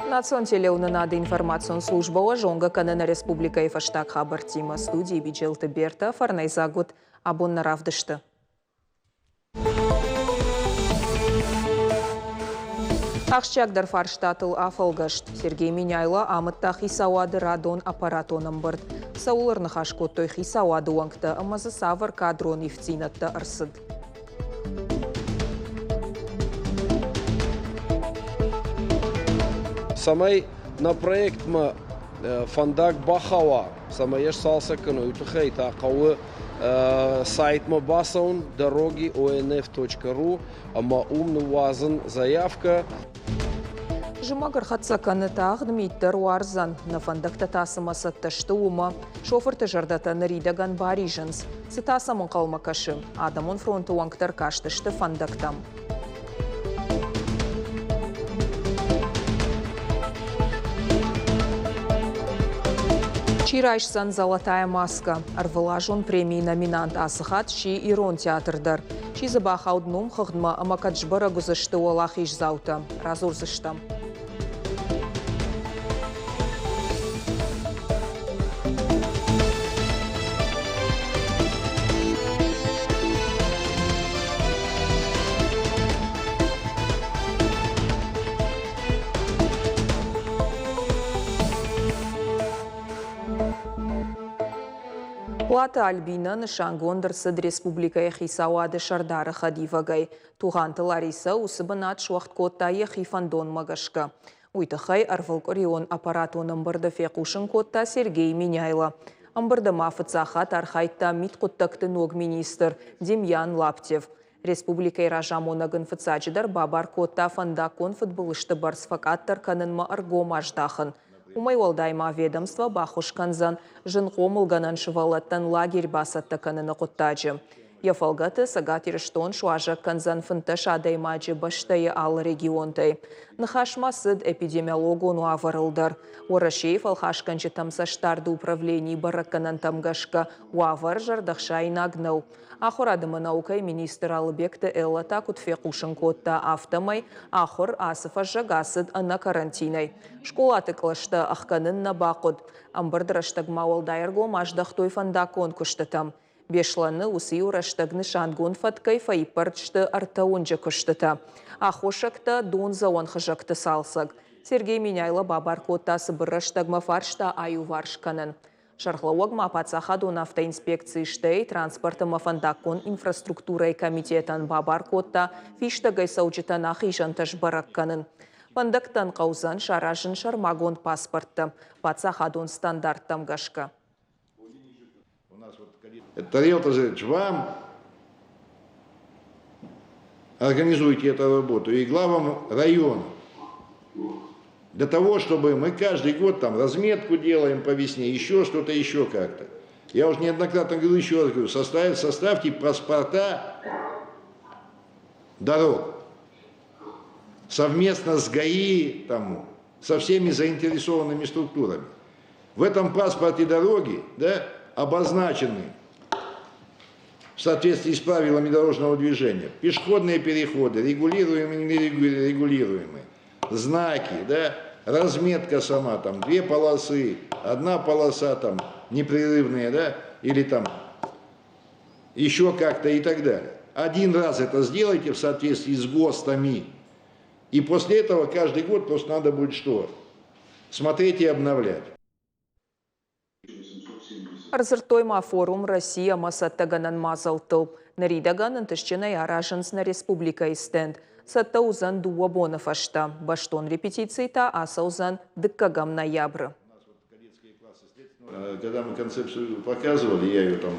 Национ телеуынынады информацион службӕ уӕ зонгӕ кӕны нӕ республикӕйы фӕстаг хабӕрттимӕ. Студийы Биджелты Бертӕ фӕрнӕйдзаг уыд абон нӕ равдысты. Ахсджиагдӕр фарстатыл афӕлгӕст. Сергей Меняйло амыдта хицауады радон аппаратон ӕмбырд. Цӕуыл ӕрныхас кодтой хицауады уӕнгтӕ ӕмӕ дзы цавӕр кадрон ивддзинӕдтӕ ӕрцыд? Цӕмӕй нӕ проектмӕ фӕндаг бахауа, цӕмӕй йӕ сцалцӕг кӕной, уый тыххӕй та хъӕуы сайтмӕ бацӕуын дороги onf.ru ӕмӕ уым ныууадзын заявкӕ. Зымӕг ӕрхӕццӕ кӕны тагъд, мит дӕр уардзӕн. Нӕ фӕндӕгтӕ та цымӕ цӕттӕ сты, уымӕ. Шофырты зӕрдӕтӕ ныридӕгӕн баризынц. Цы та сӕм ӕнхъӕлмӕ кӕсы? Адӕмон фронты уӕнгтӕ ӕркастысты фӕндӕгтӕм. Чи райсдзӕн «Золотая маска»? Ӕрвылазон премийы номинант ацы хатт сси Ирон театр дӕр. Чи дзы бахауд номхыгъдмӕ ӕмӕ кӕд сбӕрӕг уыдзысты уӕлахиздзаутӕ, радзурдзыстӕм. Платы Альбинӕ нысангонд ӕрцыд республикӕйы хицауады сӕрдары хӕдивӕгӕй. Тугъанты Ларисӕ уыцы бынат суӕгъд кодта йӕхи фӕндонмӕ гӕсгӕ. Уый тыххӕй ӕрвылкъуырион аппаратон ӕмбырды фехъусын кодта Сергей Меняйло. Ӕмбырды ма фыццаг хатт архайдта мидхъуыддӕгты ног министр Демьян Лаптев. Республикӕйы разамонӕг ын фыццаджыдӕр бабар кодта фӕндаггон фыдбылызты бӕрц фӕкъаддӕр кӕнынмӕ ӕргом аздахын. Уымӕй уӕлдай ма ведомство баххуыс кӕндзӕн зынхъомылгӕнӕн сывӕллӕттӕн лагерь бацӕттӕ кӕныны хъуыддаджы. Йӕ фӕлгӕты Цӕгат Ирыстон суазӕг кӕндзӕн 15 адӕймаджы бӕстӕйы алы регионтӕй. Ныхас ма цыд эпидемиологон уавӕрыл дӕр. Уӕрӕсейы фӕлхасгӕнджытӕм цӕстдарды управленийы бӕрӕггӕнӕнтӕм гӕсгӕ уавӕр зӕрдӕхсаинаг нӕу. Ахуырад ӕмӕ наукӕйы министр Алыбегты Эллӕ та куыд фехъусын кодта, афтӕмӕй ахуыр ацы фӕззӕг ацыд ӕнӕ карантинӕй. Скъолаты кълӕстӕ ӕхгӕнын нӕ бахъуыд. Ӕмбырды рӕстӕг ма уӕлдай ӕргом аздӕхтой фӕндаггон куыстытӕм. Беслӕны уыцы-иу рӕстӕг нысангонд фӕткӕй фӕиппӕрд сты ӕртӕ уынджы куыстытӕ. Аххосӕгтӕ дондзӕуӕн хызӕгты цалцӕг. Сергей Меняйло бабар кодта цыбыр рӕстӕгмӕ фарста аиуварс кӕнын. Сӕргълӕууӕг ма паддзахадон автоинспекцийы стӕй транспорт ӕмӕ фӕндаггон инфраструктурӕйы комитетӕн бабар кодта фистӕгӕй цӕуджытӕн ахизӕнтӕ сбӕрӕг кӕнын. Фӕндӕгтӕн хъӕудзӕн саразын сӕрмагонд паспорттӕ паддзахадон стандарттӕм гӕсгӕ. Тарел Тазевич, вам организуйте эту работу и главам района. Для того, чтобы мы каждый год там разметку делаем по весне, еще что-то, еще как-то. Я уже неоднократно говорю, еще раз говорю, составьте паспорта дорог совместно с ГАИ, там, со всеми заинтересованными структурами. В этом паспорте дороги, да, обозначены в соответствии с правилами дорожного движения пешеходные переходы, регулируемые и нерегулируемые, знаки, да, разметка сама, там, две полосы, одна полоса там, непрерывные, да, или там еще как-то и так далее. Один раз это сделайте в соответствии с ГОСТами, и после этого каждый год просто надо будет что? Смотреть и обновлять. Ӕрдзырдтой ма форум Россия ӕмӕ цӕттӕгӕнӕн мадзӕлттыл. Ныридӕгӕн ӕнтыстджынӕй аразынц нӕ республикӕйы стенд. Цӕттӕ уыдзӕн дыууӕ боны фӕстӕ. Бӕстон репетици та ацӕудзӕн дыккӕгӕм ноябры. Когда мы концепцию показывали, я ее там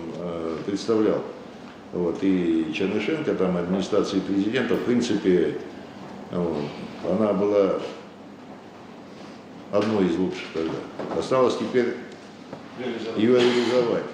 представлял, вот, и Чернышенко, там, администрации президента, в принципе, вот, она была одной из лучших тогда. Осталось теперь ее реализовать.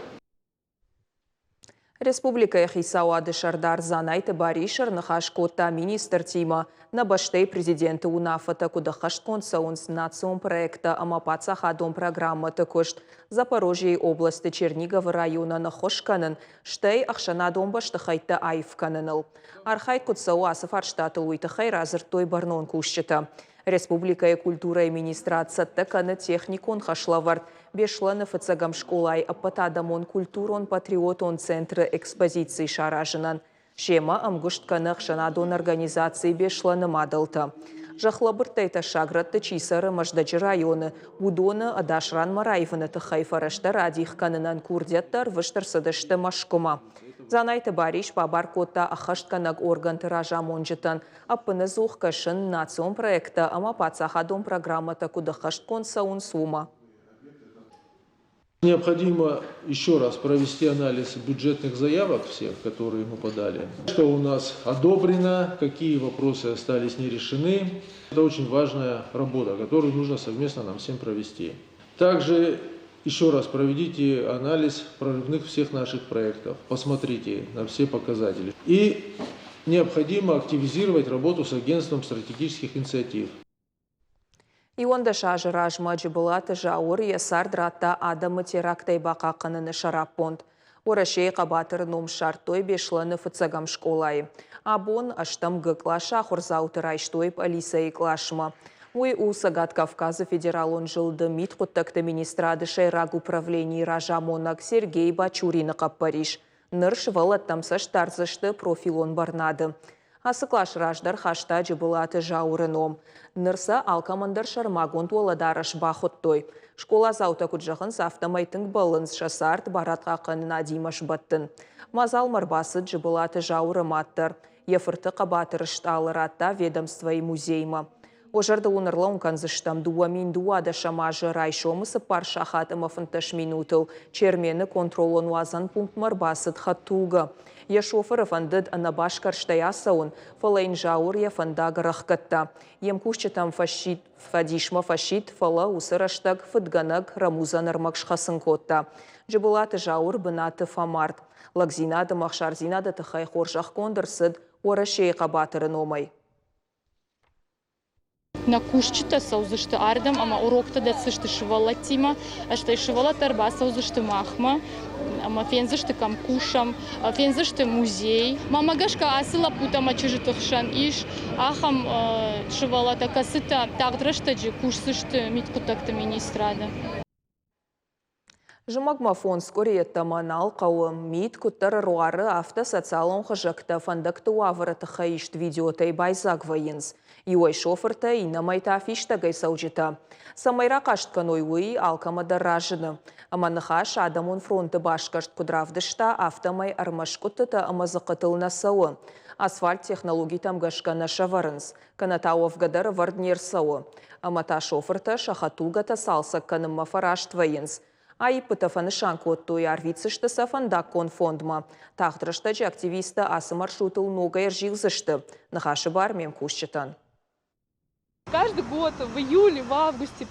Республикӕйы хицауады сӕрдар Дзанайты Барис ӕрныхас кодта министртимӕ, нӕ бӕстӕйы президенты уынаффӕтӕ куыд ӕххӕстгонд цӕуынц национ проекттӕ ӕмӕ паддзахадон программӕты куыст, Запорожьейы областы Черниговы районӕн ӕххуыс кӕнын, стӕй ӕхсӕнадон бӕстыхӕйттӕ аив кӕныныл. Архайд куыд цӕуы ацы фарстатыл, уый тыххӕй радзырдтой бӕрнон кусджытӕ. Республикӕйы культурӕйы министрад цӕттӕ кӕны техникон хӕслӕвӕрд Беслӕны фыццӕгӕм скъолайы ӕппӕтадӕмон культурон-патриотон центры экспозици саразынӕн. Семӕ ӕмгуыст кӕны ӕхсӕнадон организаци Беслӕны мадӕлтӕ. Зӕххлӕбырдтӕй тӕссаг рӕтты чи цӕры Мӕздӕджы районы, уыдоны ӕдас ранмӕ раивыны тыххӕй фӕрӕзтӕ радих кӕнынӕн курдиӕттӕ ӕрвыст ӕрцыдысты Мӕскуымӕ. Дзанайты Барис бабар кодта ӕххӕстгӕнӕг органты разамонджытӕн ӕппынӕдзух кӕсын национ проекттӕ ӕмӕ паддзахадон программӕтӕ куыд ӕххӕстгонд цӕуынц, уымӕ. Необходимо еще раз провести анализ бюджетных заявок всех, которые мы подали. Что у нас одобрено, какие вопросы остались не решены. Это очень важная работа, которую нужно совместно нам всем провести. Также еще раз проведите анализ прорывных всех наших проектов, посмотрите на все показатели. И необходимо активизировать работу с агентством стратегических инициатив. 11 азы размӕ Джыбылаты Зауыр йӕ цард радта адӕмы терактӕй бахъахъхъӕныны сӕраппонд. Уӕрӕсейы хъӕбатыры ном ссардтой Беслӕны фыццӕгӕм скъолайы. Абон ӕстӕм Г къласы ахуырдзауты райстой пъӕлицӕйы къласмӕ. Уый у Цӕгат Кавказы федералон зылды мидхъуыддӕгты министрады сӕйраг управленийы разамонӕг Сергей Бачурины хъӕппӕрис. Ныр сывӕллӕттӕм цӕст дардзысты профилон бӕрнады. Ацы кълас раздӕр хаста Джыбылаты Зауыры ном. Ныр сӕ алкӕмӕн дӕр сӕрмагонд уӕлӕдарӕс бахуыдтой. Скъоладзаутӕ куыд зӕгъынц, афтӕмӕй тынг бӕллынц сӕ цард барадхъахъхъӕнынадимӕ сбӕттын. Мадзалмӕ ӕрбацыд Джыбылаты Зауыры мад дӕр. Йӕ фырты хъӕбатыры стъалы радта ведомствойы музеймӕ. Уӕ зӕрдыл уын ӕрлӕууын кӕндзыстӕм, 2012 азы райсомы 4 сахат ӕмӕ 15 минутыл Чермены контролон-уадзӕн пунктмӕ ӕрбацыд хӕдтулгӕ. Йӕ шофыры фӕндыд ӕнӕбасгӕрстӕй ацӕуын, фӕлӕ йын Зауыр йӕ фӕндаг ӕрӕхгӕдта. Йе мкусджытӕм фӕдисмӕ фӕсидт, фӕлӕ уыцы рӕстӕг фыдгӕнӕг рӕмудзӕн ӕрмӕг схӕцын кодта. Джыбылаты Зауыр бынаты фӕмард. Лӕгдзинад ӕмӕ ӕхсардзинады тыххӕй хорзӕхгонд ӕрцыд Уӕрӕсейы хъӕбатыры номӕй. Нӕ кусджытӕ цӕудзысты ардӕм ӕмӕ уроктӕ дӕтдзысты сывӕллӕттимӕ, стӕй сывӕллӕттӕ ӕрбацӕудзысты махмӕ ӕмӕ фендзысты, кӕм кусӕм, фендзысты музей. Мӕнмӕ гӕсгӕ, ацы лӕппутӕ ӕмӕ чызджыты хсӕн ис ахӕм сывӕллӕттӕ, кӕцытӕ тагъд рӕстӕджы кусдзысты мидхъуыддӕгты министрады. Зымӕгмӕ фондз къуыри йеддӕмӕ нал хъӕуы. Мит куыддӕр ӕруары, афтӕ социалон хызӕгтӕ фӕндӕгты уавӕры тыххӕй ист видеотӕй байдзаг вӕййынц. Иуӕй шофыртӕ, иннӕмӕй та фистӕгӕй цӕуджытӕ. Цӕмӕй рахъаст кӕной, уый алкӕмӕ дӕр разыны. Ӕмӕ ныхас адӕмон фронты басгӕрст куыд равдыста, афтӕмӕй ӕрмӕст къуыттытӕ ӕмӕ дзыхъхъытыл нӕ цӕуы. Асфальт технологитӕм гӕсгӕ нӕ сӕвӕрынц. Кӕнӕ та уӕвгӕ дӕр ӕвӕрд не рцӕуы. Ӕмӕ та шофыртӕ сӕ хӕдтулгӕтӕ цалцӕг кӕнынмӕ фӕраст вӕййынц. Аиппытӕ фӕнысан кодтой, арвитдзысты сӕ фӕндаггон фондмӕ. Тагъд рӕстӕджы активисттӕ ацы маршрутыл ногӕй ӕрзилдзысты. Ныхасы бар ме мкусджытӕн. Каждый год в июле, в августе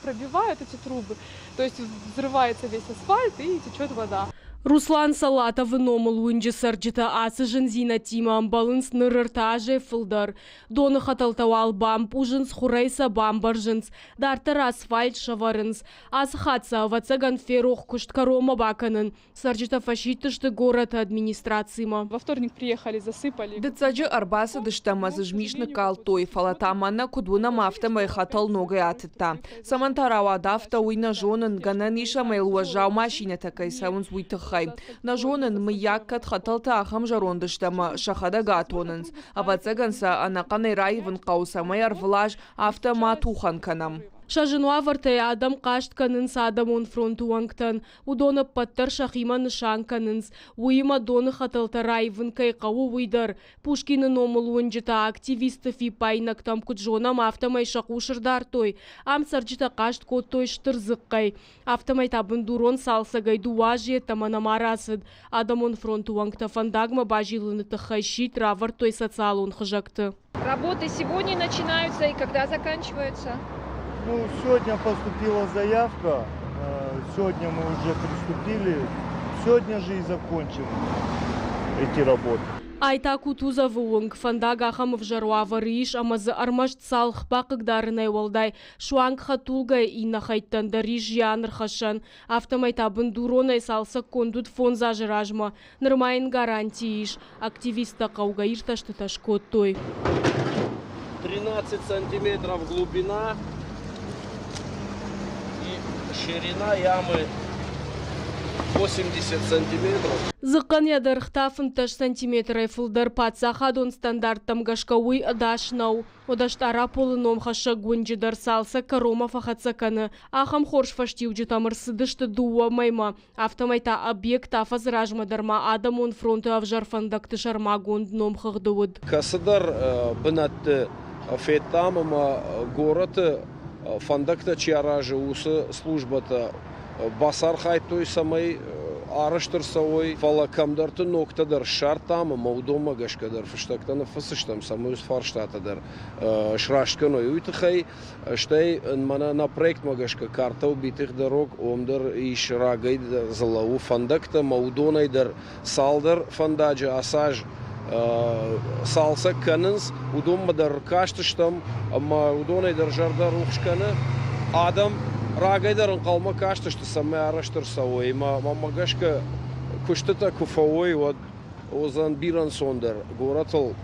пробивают эти трубы. То есть взрывается весь асфальт и течет вода. Руслан Салатовы номыл уынджы цӕрджытӕ ацы зындзинӕдтимӕ ӕмбӕлынц ныр ӕртӕ азӕй фылдӕр. Доны хӕтӕлтӕ уал бампъузынц, хурӕй сӕ бамбӕрзынц, дарддӕр асфальт сӕвӕрынц. Ацы хатт сӕ, ӕвӕццӕгӕн, ферох куыст кӕронмӕ бакӕнын. Цӕрджытӕ фӕсидтысты горӕты администрацимӕ. Во вторник приехали, засыпали. Дыццӕджы ӕрбацыдыстӕм ӕмӕ дзы змис ныккалдтой, фӕлӕ та мӕнӕ куыд уынӕм, афтӕмӕй хӕтӕл ногӕй атыдта. Цӕмӕн та рауад афтӕ, уый нӕ зонын, гӕнӕн ис ӕмӕ йыл уӕззау машинӕтӕ кӕй цӕуынц, уый тыххӕй. Нӕ зонын, мыййаг, кӕд хӕтӕлтӕ ахӕм зӕронд сты ӕмӕ сӕхӕдӕг атонынц. Ӕвӕццӕгӕн сӕ ӕнӕхъӕнӕй раивын хъӕуы, цӕмӕй ӕрвылаз афтӕ ма тухӕн кӕнӕм. Сӕ зын уавӕртӕй адӕм хъаст кӕнынц адӕмон фронты уӕнгтӕн. Уыдон ӕппӕт дӕр сӕхимӕ нысан кӕнынц. Уыимӕ доны хӕтӕлтӕ раивын кӕй хъӕуы, уый дӕр. Пушкины номыл уынджы та активистты фиппаинӕгтӕм куыд зонӕм, афтӕмӕй сӕ хъус ӕрдардтой. Ам цӕрджытӕ хъаст кодтой стыр дзыхъхъӕй. Афтӕмӕй та бындурон цалцӕгӕй дыууӕ азы йеддӕмӕ нӕма рацыд. Адӕмон фронты уӕнгтӕ фӕндагмӕ базилыны тыххӕй сидт равӕрдтой социалон хызӕгты. Работы сегодня начинаются и когда заканчиваются? Ну, сегодня поступила заявка, сегодня мы уже приступили, сегодня же и закончим эти работы. Ай та Кутузовы уынг фӕндаг ахӕм ӕвзӕр уавӕры ис ӕмӕ дзы ӕрмӕст цалх бахъыгдарынӕй уӕлдай суанг хӕдтулгӕйы иннӕ хӕйттӕн дӕр ис зиан ӕрхӕссӕн. Афтӕмӕй та бындуронӕй цалцӕггонд уыд фондз азы размӕ. Нырма йын гаранти ис. Активисттӕ хъӕугӕ иртӕстытӕ скодтой. 13 сантиметров глубина и ширина ямы 80 сантиметров. Дзыхъхъӕн йӕ дӕргъ та 15 сантиметрӕй фылдӕр паддзахадон стандарттӕм гӕсгӕ уый ӕдас нӕу. Уӕдӕ Стъараполы номхӕссӕг уынджы дӕр цалцӕг кӕронмӕ фӕхӕццӕ кӕны. Ахӕм хорз фӕстиуджытӕм ӕрцыдысты дыууӕ мӕймӕ. Афтӕмӕй та объект афӕдзы размӕ дӕр ма адӕмон фронты ӕвзӕр фӕндӕгты сӕрмагонд номхыгъды уыд. Кӕцыдӕр бынӕтты федтам ӕмӕ горӕты фӕндӕгтӕ чи аразы, уыцы службӕтӕ бацархайдтой, цӕмӕй арӕзт ӕрцӕуой, фӕлӕ кӕмдӕрты ногтӕ дӕр ссардтам ӕмӕ уыдонмӕ гӕсгӕ дӕр фыстӕгтӕ ныффыссыстӕм, цӕмӕй уыцы фарстатӕ дӕр сраст кӕной. Уый тыххӕй стӕй мӕнӕ нӕ проектмӕ гӕсгӕ картӕ убитых дорог, уым дӕр ис рагӕй дзы лӕууы фӕндӕгтӕ ӕмӕ уыдонӕй дӕр цалдӕр фӕндаджы ацы аз цалцӕг кӕнынц, уыдонмӕ дӕр кастыстӕм ӕмӕ уыдонӕй дӕр зӕрдӕ рухс кӕны. Адӕм рагӕй дӕр ӕнхъӕлмӕ кастысты, цӕмӕй арӕзт ӕрцӕуой ӕмӕ мӕнмӕ гӕсгӕ куыстытӕ куы фӕуой, уӕд уыдзӕн бирӕ ӕнцондӕр горӕтыл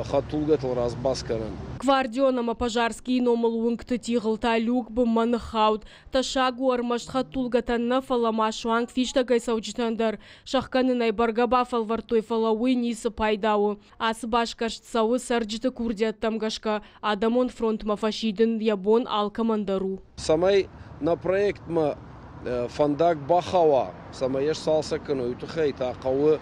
хӕдтулгӕтыл разбас кӕнын. Гвардион ӕмӕ Пожарскийы номыл уынгты тигъыл та люк бынмӕ ныххауд. Тӕссаг у ӕрмӕст хӕдтулгӕтӕн нӕ, фӕлӕ ма суанг фистӕгӕй цӕуджытӕн дӕр. Сӕхгӕнынӕй бӕргӕ бафӕлвӕрдтой, фӕлӕ уый ницы пайда у. Ацы басгӕрст цӕуы цӕрджыты курдиӕттӕм гӕсгӕ. Адӕмон фронтмӕ фӕсидын йӕ бон алкӕмӕн дӕр у. Цӕмӕй нӕ проектмӕ фӕндаг бахауа, цӕмӕй йӕ сцалцӕг кӕной, уый тыххӕй та хъӕуы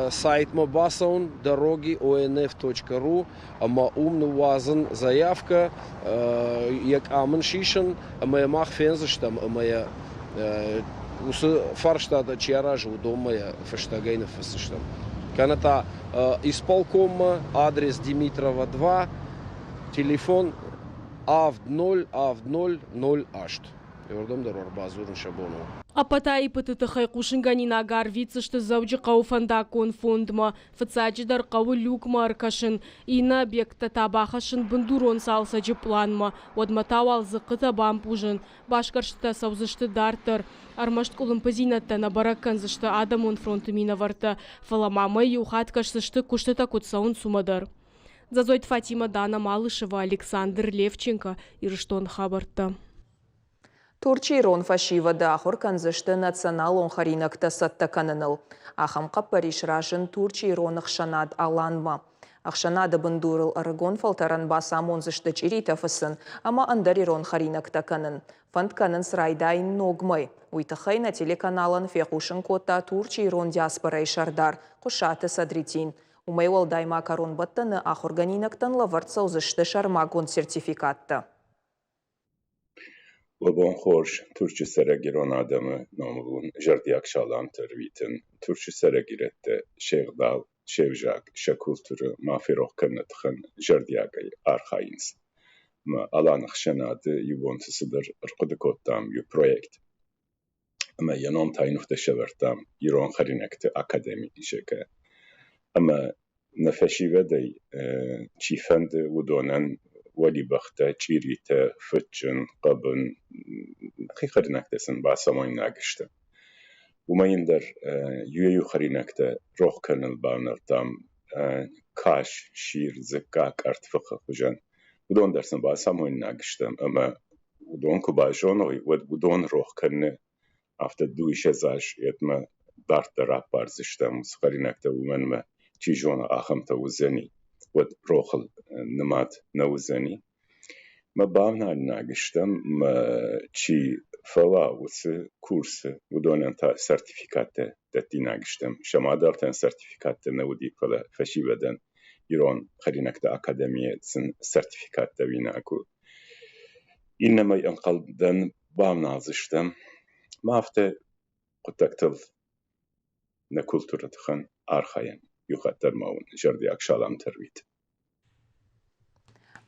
сайтмӕ бацӕуын дороги onf.ru ӕмӕ уым ныууадзын заявкӕ, йӕ къам ын сисын ӕмӕ йӕ мах фендзыстӕм ӕмӕ йӕ уыцы фарстатӕ чи аразы, уыдонмӕ йӕ фыстӕгӕй ныффысдзыстӕм. Кӕнӕ та исполкоммӕ адрес Димитрова 2, телефон 70 70 08. Уырдӕм дӕр ӕрбадзурын сӕ бон у. Ӕппӕт аиппыты тыххӕй хъусынгӕнинаг арвитдзысты Дзӕуджыхъӕуы фӕндаггон фондмӕ. Фыццаджыдӕр хъӕуы люкмӕ ӕркӕсын, иннӕ объекттӕ та бахӕссын бындурон цалцӕджы пъланмӕ, уӕдмӕ та уал дзыхъхъытӕ бампъузын, басгӕрстытӕ цӕудзысты дарддӕр. Ӕрмӕст къуылымпыдзинӕдтӕ нӕ бӕрӕг кӕндзысты адӕмон фронты минӕвӕрттӕ, фӕлӕ ма мӕй иу хатт кӕсдзысты, куыстытӕ куыд цӕуынц, уымӕ дӕр. Дзадзойты Фатимӕ, Дана Малышева, Александр Левченко, Ирыстоны хабӕрттӕ. Турчы ирон фӕсивӕды ахуыр кӕндзысты националон хӕринӕгтӕ цӕттӕ кӕныныл. Ахӕм хъӕппӕрис разынд Турчы ирон ӕхсӕнад Алан-мӕ. Ӕхсӕнады бындурыл ӕрыгон фӕлтӕрӕн бацамондзысты чъиритӕ фыцын ӕмӕ ӕндӕр ирон хӕринӕгтӕ кӕнын. Фӕнд кӕнынц райдайын ног мӕй. Уый тыххӕй нӕ телеканалӕн фехъусын кодта Турчы ирон диаспорӕйы сӕрдар Хъуысаты Садритин. Уымӕй уӕлдай ма кӕронбӕттӕны ахуыргӕнинӕгтӕн лӕвӕрд цӕудзысты сӕрмагонд сертификаттӕ. Уӕ бон хорз, Турчы цӕрӕг ирон адӕмы номыл уын зӕрдиаг саламтӕ ӕрвитын. Турчы цӕрӕг ирӕттӕ се гъдау, се взаг, сӕ культурӕ ма ферох кӕныны тыххӕн зӕрдиагӕй архайынц. Ӕмӕ Аланы ӕхсӕнады иубонты цыдӕр ӕрхъуыды кодтам иу проект. Ӕмӕ йӕ ном та йын афтӕ сӕвӕрдтам Ирон хӕринӕгты академи, зӕгъгӕ. Ӕмӕ нӕ фӕсивӕдӕй чи фӕнды, уыдонӕн уӕлибӕхтӕ, чъиритӕ, фыдджын, хъӕбын, хи хӕринӕгтӕ сын бацамонинаг сты. Уымӕй ӕндӕр иуӕй-иу хӕринӕгтӕ рох кӕныныл бавнӕлдтам кас, сир, дзыкка, къӕртфыхы хуызӕн. Уыдон дӕр сын бацамонинаг стӕм ӕмӕ уыдон куы базоной, уӕд уыдон рох кӕныны афтӕ дыууиссӕдз аз йедмӕ дарддӕр аппардзыстӕм уыцы хӕринӕгтӕ, уымӕн ӕмӕ чи зоны, ахӕмтӕ уыдзӕни, уӕд рохыл нымад нӕ уыдзӕни. Мӕ бавналинаг стӕм, мӕ чи фӕуа уыцы курсы, уыдонӕн та сертификаттӕ дӕттинаг стӕм. Сӕ мадӕлтӕн сертификаттӕ нӕ уыди, фӕлӕ фӕсивӕдӕн Ирон хӕринӕгты академийы сын сертификаттӕ уинаг у. Иннӕмӕй ӕнхъӕлдӕн бавналдзыстӕм. Ма афтӕ хъуыддӕгтыл нӕ культурӕты тыххӕн архайӕм. Иу хатт дӕр ма уын зӕрдиаг саламтӕ ӕрвит.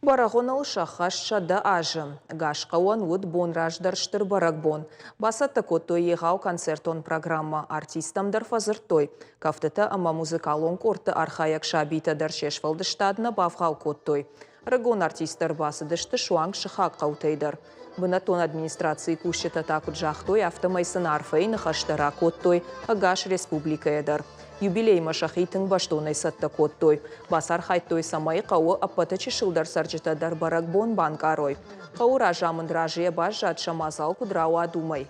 Бӕрӕгъуыныл сӕххӕст 100 азы. Ӕгас хъӕуӕн уыд бон раздӕр стыр бӕрӕгбон. Бацӕттӕ кодтой егъау концертон программӕ, артисттӕм дӕр фӕдзырдтой. Кӕфтытӕ ӕмӕ музыкалон къордты архайӕг сабитӕ дӕр се сфӕлдыстад нӕ бавгъау кодтой. Ӕрыгон артисттӕ ӕрбацыдысты суанг сыхаг хъӕутӕй дӕр. Бынӕттон администрацийы кусджытӕ та куыд загътой, афтӕмӕй сын арфӕйы ныхӕстӕ ракодтой ӕгас республикӕйӕ дӕр. Юбилеймӕ сӕхи тынг бӕстонӕй цӕттӕ кодтой. Бацархайдтой, цӕмӕй хъӕуы ӕппӕты чысылдӕр цӕрджытӕ дӕр бӕрӕгбон банкъарой. Хъӕуы разамынд разыйӕ баззад, сӕ мадзал куыд рауад, уымӕй.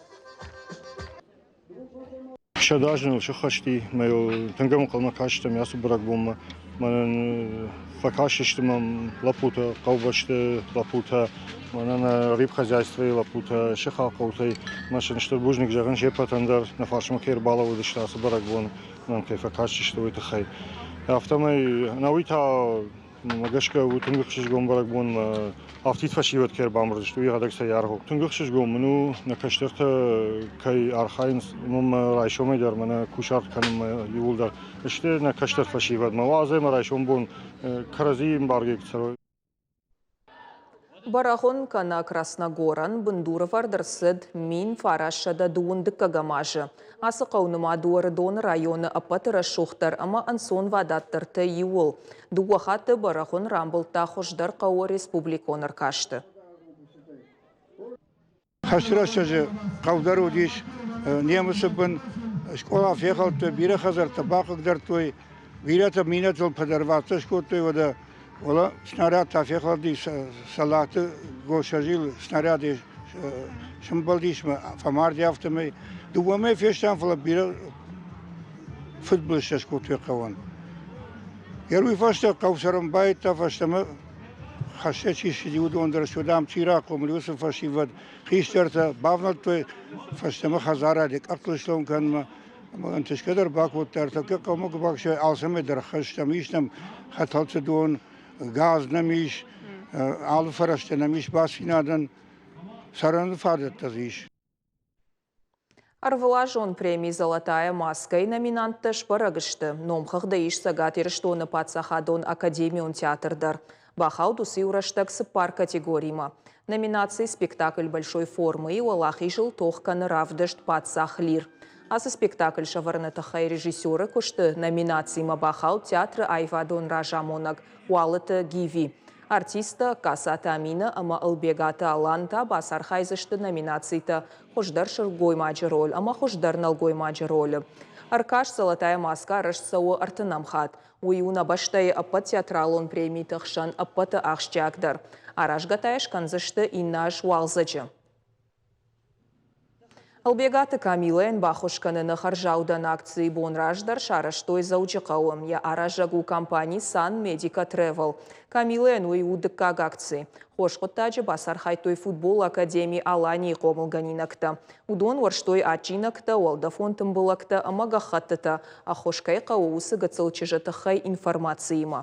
100 азы ныл сыххӕсти, мӕ йыл тынг ӕнхъӕлмӕ кастӕн ацы бӕрӕгбонмӕ. Мӕнӕн фӕкастысты мӕм лӕппутӕ, хъӕубӕсты лӕппутӕ, мӕнӕн рибхозяйствойы лӕппутӕ, сыхаг хъӕутӕй. Мӕ сын стыр бузныг зӕгъын се ппӕтӕн дӕр, нӕ фарсмӕ кӕй ӕрбалӕууыдысты ацы бӕрӕгбон, нӕм кӕй фӕкастысты, уый тыххӕй. Афтӕмӕй, ӕнӕуый та Мӕ гӕсгӕ у тынг ӕхсызгон бӕрӕгбон мӕ афтид фӕсивӕд кӕй ӕрбамбырд сты, уый йӕхӕдӕг сӕ аргъ у. Тынг ӕхсызгон мын у, нӕ кӕстӕртӕ кӕй архайынц, уымӕн мӕ райсомӕй дӕр мӕнӕ кусарт кӕнынмӕ иууылдӕр сты нӕ кӕстӕр фӕсивӕдмӕ. Уадз ӕмӕ райсом бон кӕрӕдзийы ӕмбаргӕ куы цӕрой. Бӕрӕгъуын кӕнӕ Красногорӕн бындурӕвӕрд ӕрцыд 1912 дыккӕгӕм азы. Ацы хъӕу нымад у Ӕрыдоны районы ӕппӕты рӕсугъддӕр ӕмӕ ӕнцонвадатдӕртӕй иуыл. Дыууӕ хатты Бӕрӕгъуын рамбылдта хуыздӕр хъӕуы республикон ӕркасты. Хӕсты рӕстӕджы хъӕу дӕр уыдис немыцы бын, скъола фехӕлдтой, бирӕ хӕдзӕрттӕ бахъыгдардтой, бирӕтӕ минӕтыл подорваться скодтой, уӕдӕ уӕлӕ снаряд та фехӕлди Салаты Госӕзил снаряды сӕмбӕлдис мӕ фӕмарди афтӕмӕй. Дыууӕ мӕй фестӕм, фӕлӕ бирӕ фыдбылызтӕ скодтой хъӕуӕн. Йӕ уый фӕстӕ хъӕу цӕрын байдыдта фӕстӕмӕ хӕстӕ чи ссыди, уыдон дӕр сты, ам чи рахъомыл, уыцы фӕсивӕд, хистӕртӕ бавнӕлдтой фӕстӕмӕ хӕдзарады къӕртыл слӕууын кӕнынмӕ. Ӕмӕ ӕнтысгӕ дӕр бакодта, ӕртӕккӕ хъӕумӕ куы бакӕсай, алцӕмӕй дӕр хӕстӕм ис нӕм хӕтӕлты дон, газ нӕм ис, алы фӕрӕзтӕ нӕм ис бацинадӕн, цӕрӕны фадӕттӕ дзы ис. Ӕрвылазон преми «Золотая маска»-йы номинанттӕ сбӕрӕг сты. Номхыгъды ис Цӕгат Ирыстоны паддзахадон академион театр дӕр. Бахауд уыцы-иу рӕстӕг цыппар категоримӕ. Номинаци «Спектакль большой формы»-йы уӕлахизыл тох кӕны равдыст «Паддзах Лир». Ацы спектакль сӕвӕрыны тыххӕй режиссеры куысты номинацимӕ бахауд театры аивадон разамонӕг Уалыты Гиви. Артисттӕ Касаты Аминӕ ӕмӕ Ӕлбегаты Алан та бацархайдзысты номинацитӕ «Хуыздӕр сылгоймаджы роль» ӕмӕ «Хуыздӕр нӕлгоймаджы роль-ы». Ӕркаст «Золотая маска» арӕзт цӕуы ӕртынӕм хатт. Уый у нӕ бӕстӕйы ӕппӕт театралон премиты хсӕн ӕппӕты ахсджиагдӕр. Аразгӕ та йӕ скӕндзысты иннӕ аз уалдзӕджы. Ӕлбегаты Камилӕйӕн баххуыс кӕныны хӕрзаудӕн акцийы бон раздӕр сарӕзтой Дзӕуджыхъӕуы. Йӕ аразӕг у компани Сан Медика Travel. Камилӕйӕн уый у дыккаг акци. Хорз хъуыддаджы бацархайдтой футболы академи Аланийы хъомылгӕнинӕгтӕ. Уыдон уӕрстой адджинӕгтӕ, уӕлдӕфон тымбылӕгтӕ ӕмӕ гӕххӕттытӕ, ӕххуыс кӕй хъӕуы, уыцы гыццыл чызджы тыххӕй информациимӕ.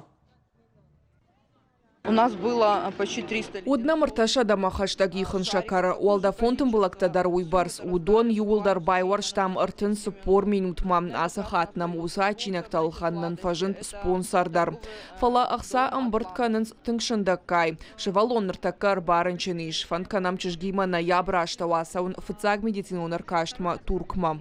У нас было почти 300 Уыд нӕм ӕртӕсӕдӕмӕ хӕстӕг ихын сӕкӕр, уӕлдӕфон тымбылӕгтӕ дӕр уыйбӕрц. Уыдон иууылдӕр байуӕрстам 34 минутмӕ. Ацы хатт нӕм уыцы адджинӕгтӕ ӕлхӕнынӕн фӕзынд спонсор дӕр. Фӕлӕ ӕхца ӕмбырд кӕнынц тынг сындӕггай. Сывӕллон ныртӕккӕ ӕрбарынчын ис. Фӕнд кӕнӕм чызгимӕ ноябры астӕу ацӕуын фыццаг медицинон ӕркастмӕ Туркмӕ.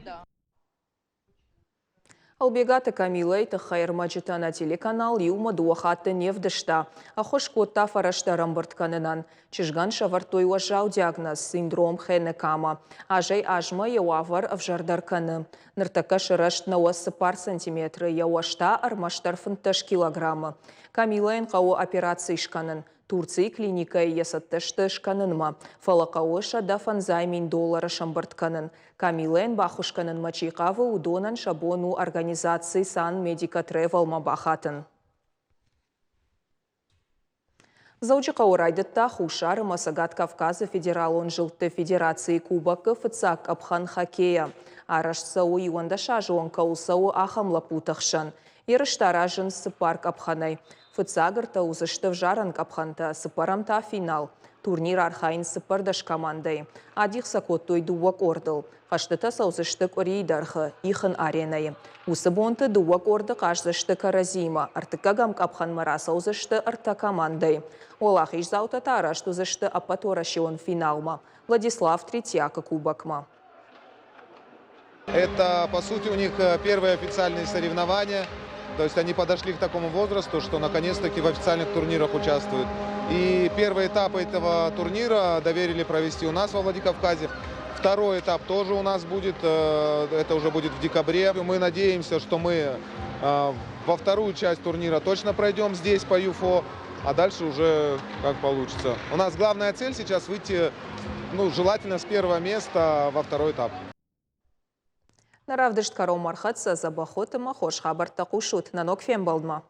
Ӕлбегаты Камилӕйы тыххӕй ӕрмӕджытӕ нӕ телеканал иумӕ дыууӕ хатты не вдыста. Ӕххуыс кодта фӕрӕзтӕ ӕрӕмбырд кӕнынӕн. Чызгӕн сӕвӕрдтой уӕззау диагноз синдром Хенекама. Азӕй-азмӕ йӕ уавӕр ӕвзӕрдӕр кӕны. Ныртӕккӕ сырӕзт 94 сантиметры, йӕ уӕз та ӕрмӕстдӕр 15 килограммы. Камилӕйӕн хъӕуы операци скӕнын. Турцийы клиникӕйы йӕ цӕттӕ сты скӕнынмӕ, фӕлӕ хъӕуы 150 000 доллары сӕмбырд кӕнын. Камилӕйӕн баххуыс кӕнынмӕ чи хъавы, уыдонӕн сӕ бон у организаци Сан Медика Тревел-мӕ бахатын. Дзӕуджыхъӕуы райдыдта Хуссар ӕмӕ Цӕгат Кавказы федералон зылдты федерацийы кубокы фыццаг къӕпхӕн хоккейӕ. Арӕзт цӕуы 11 азы онг кӕуыл цӕуы, ахӕм лӕппуты хсӕн. Ерыстӕ аразынц цыппар къӕпхӕнӕй. Фыццаг ӕртӕ уыдзысты ӕвзарӕн къӕпхӕнтӕ, цыппӕрӕм та финал. Турнир архайынц 14 командӕйы. Адих сӕ кодтой дыууӕ къордыл. Хъӕзтытӕ цӕудзысты къуырийы дӕргъы ихын аренӕйы. Уыцы бонты дыууӕ къорды хъаздзысты кӕрӕдзиимӕ, ӕртыккӕгӕм къӕпхӕнмӕ рацӕудзысты ӕртӕ командӕйы. Уӕлахиздзаутӕ та арӕзт уыдзысты ӕппӕтуӕрӕсеон финалмӕ Владислав Третьякы кубокмӕ. Это, по сути, у них первые официальные соревнования. То есть они подошли к такому возрасту, что наконец-таки в официальных турнирах участвуют. И первый этап этого турнира доверили провести у нас во Владикавказе. Второй этап тоже у нас будет, это уже будет в декабре. Мы надеемся, что мы во вторую часть турнира точно пройдем здесь по ЮФО, а дальше уже как получится. У нас главная цель сейчас выйти, ну, желательно с первого места во второй этап. Нӕ равдыст кӕронмӕ ӕрхӕццӕ дзӕбӕх ӕмӕ хорз хабӕрттӕ хъусут нӕ ног фембӕлдмӕ.